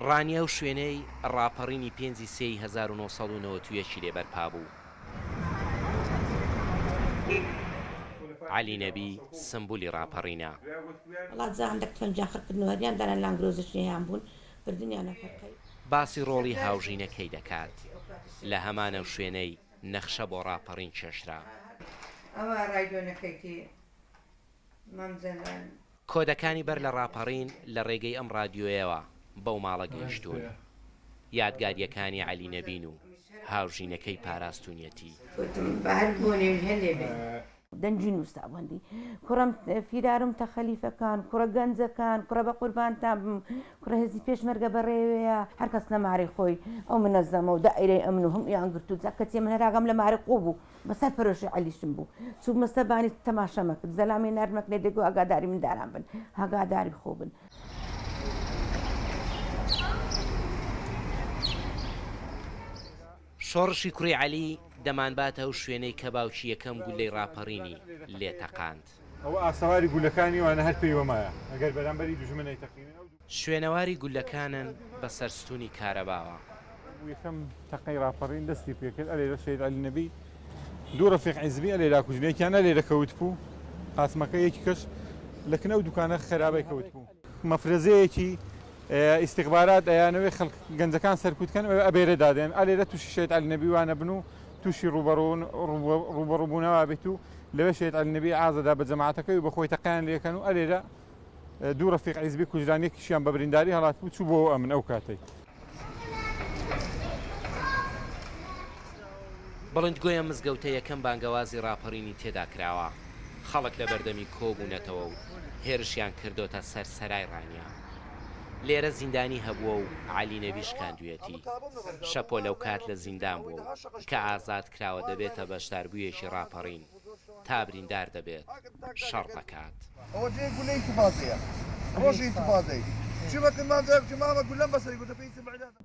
ڕانیە ئەو شوێنەی ڕاپەڕینی پێنجی سێی 1991 ی لێ بەرپا بوو. عەلی نەبی سمبولی ڕاپەڕینە. باسی ڕۆڵی هاوژینەکەی دەکات لە هەمان ئەو شوێنەی نەخشە بۆ ڕاپەڕین کێشرا. کۆدەکانی بەر لە ڕاپەڕین لە ڕێگەی ئەم ڕادیۆیەوە بەو ماڵە گەیشتوون. یادگارییەکانی عەلی نەبین و هاوژینەکەی پاراستوونیەتی. دەنگی نووسابوو هەندی کوڕم فیرارم تەخەلیفەکان کوڕە گەنجەکان کوڕە بە قوربانتان بم کوڕە هێزی پێشمەرگە بەڕێوەیە هەر کەس لە مارەی خۆی ئەو منەزەمە و دائیرەی ئەمن و هەموویان گرت و جا کەچی من هەر ئاگام لە مارەی خۆ بوو بەسەر پەرۆشی عەلیشم بوو چوومە سەر بانی تەماشەمە کرد زەلامێ ناردمە کنێ دەگۆ ئاگاداری منداران بن ئاگاداری خۆ بن. شۆڕشی کوڕی عەلی دەمانباتە ئەو شوێنەی کە باوکی یەکەم گوللەی ڕاپەڕینی لێ تەقاند. ئەوە ئاسەواری گوللەکانی وانە هەر پێی وەمایە ئەگەر بەرامبەری دوژمن ئەیتەقینن ئەو. شوێنەواری گوللەکانن بە سەر ستوونی کارەباوە. یەکەم تەقەی ڕاپەڕین دەستی پێکرد ئەلێرە شەهید عەلی نەبی دوو ڕەفیق حیزبی ئەلێرا کوژن یەکیان ئەلێرە کەوتبوو قاسمەکە یەکیکەش لە کن ئەو دوکانە خەرابەی کەوتبوو. مەفرەزەیەکی ئیستیخبارات ئەیانەوێ خەڵک گەنجەکان سەرکوت کەن ئەبێرە دادێن ئەلێرە تووشی شەهید عەلی نەبی وانە بن و تووشی ڕووبەڕووبوونەوە بێت و لەوێ شەهید عەلی نەبی ئازەدا بە جەماعەتەکەی و بەخۆی تەقەیان لێکەن و ئەلێرە دوو ڕەفیق حیزبی کوژران یەکیشیان بە برینداری هەڵاتبوو چوو بۆ ئەمن ئەو کاتەی. بڵندگۆی ئەم مزگەوتە یەکەم بانگەوازی ڕاپەڕینی تێدا کراوە، خەڵک لە بەردەمی کۆبوونەتەوە و هێرشیان کردۆتە سەر سەرای ڕانیە. لێرە زیندانی هەبووە و عەلی نەبی شکاندویەتی. شەپۆل ئەوکات لە زیندان بووە و کە ئازاد کراوە دەبێتە بەشداربوویەکی ڕاپەڕین. تا بریندار دەبێت شەڕ دەکات.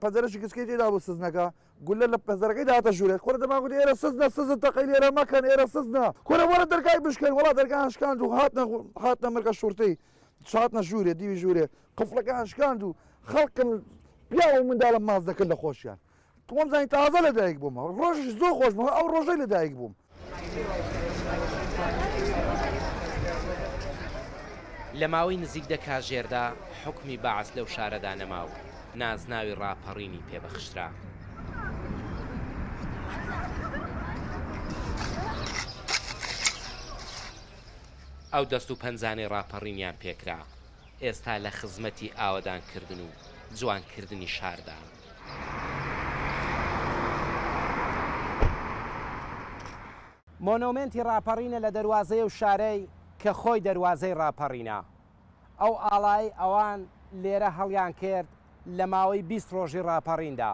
پەنجەرەشی گچکەی تێدا بوو سزنەکە گولە لە پەنجەرەکەی دەهاتە ژوورێ کورە دەمان گوت ئێرە سزنە سزن تەقەی لێرە مەکەن ئێرە سزنە کورە وەرە دەرگای بشکێن وەڵا دەرگایان شکاند و هاتنە هاتنە مرکە شورتەی هاتنە ژوورێ دیوی ژوورێ قفڵەکەیان شکاند و خەڵکم پیاو و منداڵم ماچ دەکرد لە خۆشیان وامزانی تازە لەدایک بووم ڕۆژیش زۆر خۆش بوو ئەو ڕۆژەی لەدایک بووم. لە ماوەی نزیک دە کاژێردا حوکمی بەعس لەو شارەدا نەما و نازناوی ڕاپەڕینی پێ بەخشرا. ئەو دەست و پەنجانەی ڕاپەڕینیان پێکرا ئێستا لە خزمەتی ئاوەدانکردن و جوانکردنی شاردان. مۆنۆمێنتی ڕاپەڕینە لە دەروازەی ئەو شارەی کە خۆی دەروازەی ڕاپەڕینە. ئەو ئاڵایەی ئەوان لێرە هەڵیان کرد لە ماوەی 20 ڕۆژی ڕاپەڕیندا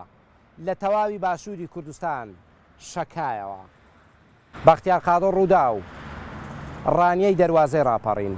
لە تەواوی باشووری کوردستان شەکایەوە. بەختیار قادر، رووداو، ڕانیەی دەروازەی ڕاپەڕین.